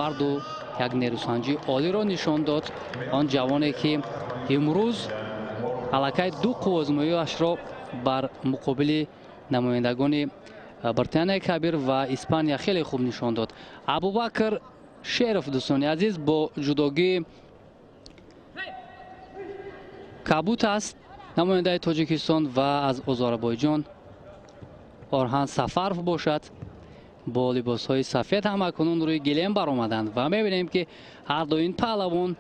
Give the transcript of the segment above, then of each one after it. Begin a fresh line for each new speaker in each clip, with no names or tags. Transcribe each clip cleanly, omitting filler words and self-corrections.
Набарду як нерӯсанҷии олиро нишон дод. Он ҷавоне, ки имрӯз аллакай ду қувваозмоиашро бар муқобили намояндагони Британияи Кабир ва Испания хеле хуб нишон дод. Абубакр Шеров, дӯстони азиз, бо ҷудогии кабут аст намояндаи Тоҷикистон ва аз Озарбойҷон Орҳан Сафаров бошад, бо либосҳои сафед ҳамакунун рӯи гилем баромаданд ва мебинем, ки ҳар ду ин паҳлавон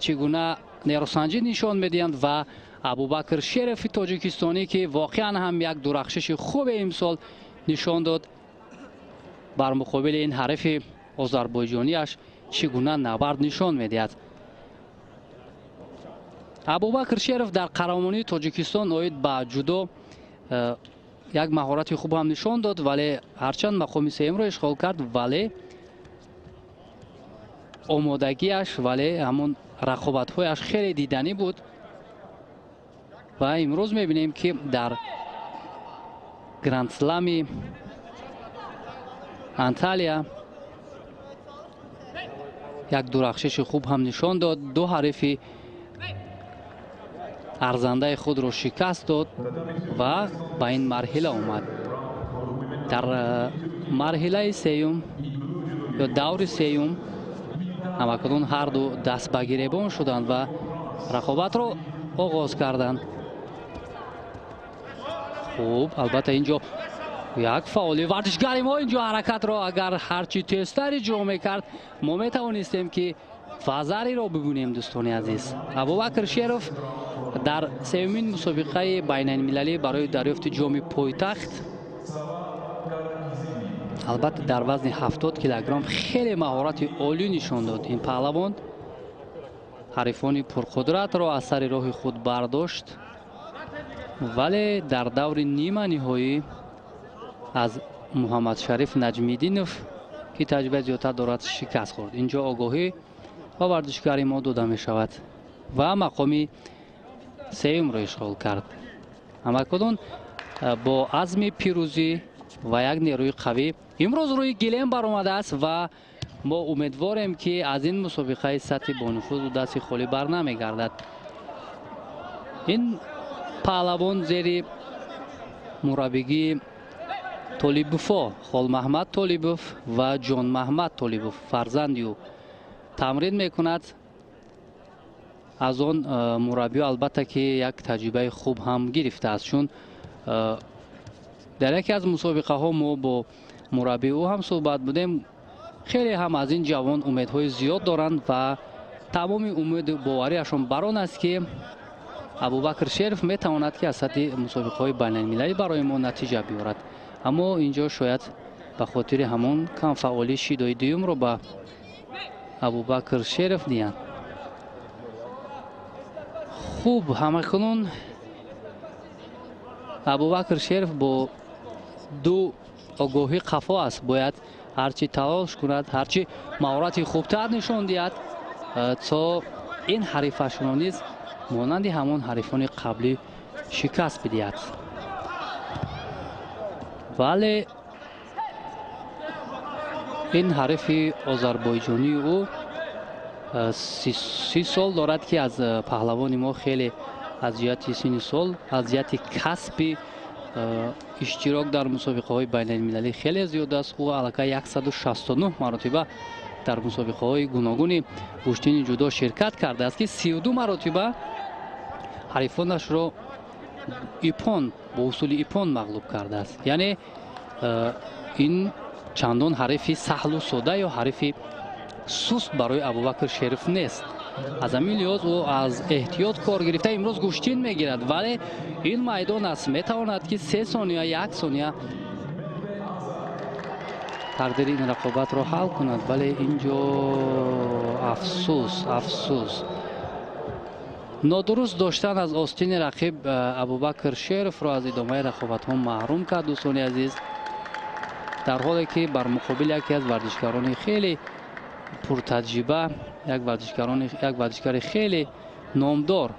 чӣ гуна нерӯсанҷӣ нишон медиҳанд ва Абубакр Шерофи тоҷикистонӣ, ки воқеан ҳам як дурахшиши хубе имсол нишон дод, бар муқобили ин ҳарифи озарбойҷонияш чӣ гуна набард нишон медиҳад. Абубакр Шеров дар қаҳрамонии Тоҷикистон оид ба ҷудо як маҳорати хуб ҳам нишон дод, вале ҳарчанд мақоми сеюмро ишғол кард, вале омодагиаш, вале ҳамон рақобатҳояш хеле диданӣ буд ва имрӯз мебинем, ки дар грандслами Анталия як дурахшиши хуб ҳам нишон дод, ду ҳарифи арзандаи худро шикаст дод ва ба ин марҳила омад. Дар марҳилаи сеюм ё даври сеюм ҳамакунун ҳарду даст ба гиребон шуданд ва рақобатро оғоз карданд. Хуб, албатта, инҷо як фаъоли варзишгари мо инҷо ҳаракатро агар ҳарчи тезтар иҷро мекард, мо метавонистем, ки вазариро бибинем. Дӯстони азиз, Абубакр Шеров дар сеюмин мусобиқаи байналмилалӣ барои дарёфти ҷоми пойтахт, албатта, дар вазни 70 килограмм хеле маҳорати олӣ нишон дод. Ин паҳлавон ҳарифони пурқудратро аз сари роҳи худ бардошт, вале дар даври нима ниҳоӣ аз Муҳаммадшариф Наҷмиддинов, ки таҷрибаи зиёдтар дорад, шикаст хӯрд. Инҷо огоҳӣ ба варзишгари мо дода мешавад ва мақоми сеюмро ишғол кард. Ҳамакунун бо азми пирӯзӣ ва як нерӯи қавӣ имрӯз рӯи гилем баромадааст ва мо умедворем, ки аз ин мусобиқаи сатҳи бонуфузу дасти холӣ бар намегардад. Ин паҳлавон зери мураббигии Толибуфо, Холмаҳмад Толибов ва Ҷонмаҳмад Толибов, фарзанди ӯ, тамрин мекунад. Аз он мураббиё, албатта, ки як таҷрибаи хуб ҳам гирифтааст, чун дар яке аз мусобиқаҳо мо бо мураббии ӯ ҳам суҳбат будем. Хеле ҳам аз ин ҷавон умедҳои зиёд доранд ва тамоми умеду бовариашон бар он аст, ки Абубакр Шеров метавонад, ки аз сатҳи мусобиқаҳои байналмилалӣ барои мо натиҷа биёрад. Аммо инҷо шояд ба хотири ҳамон камфаъолӣ шидои дуюмро ба Абубакр Шеров диҳанд. Хуб, ҳамакунун Абубакр Шеров бо ду огоҳӣ қафо аст. Бояд ҳарчи талош кунад, ҳарчи маҳорати хубтар нишон диҳад, то ин ҳарифашро низ монанди ҳамон ҳарифони қаблӣ шикаст бидиҳад. Вале ин ҳарифи озарбойҷонии ӯ 30 сол дорад, ки аз паҳлавони мо хеле аз ҷиҳати синни сол, аз ҷиҳати касби иштирок дар мусобиқаҳои байналмилалӣ хеле зиёд аст. Ӯ аллакай 169 маротиба дар мусобиқаҳои гуногуни гӯштини ҷудо ширкат кардааст, ки 32 маротиба ҳарифонашро иппон, бо усули иппон мағлуб кардааст. Яъне ин чандон ҳарифи саҳлу сода ё ҳарифи суст барои Абубакр Шериф нест. Аз ҳамин лиҳоз ӯ аз эҳтиёт кор гирифта имрӯз гӯштин мегирад, вале ин майдон аст, метавонад, ки 3 сония, як сония тақдири ин рақобатро ҳал кунад. Вале инҷо афсӯс, афсӯс, нодуруст доштан аз остини рақиб Абубакр Шеровро аз идомаи рақобатҳо маҳрум кард. Дӯстони азиз, дар ҳоле ки бар муқобили яке аз варзишгарони хеле пуртаҷриба, як варзишгари хеле номдор.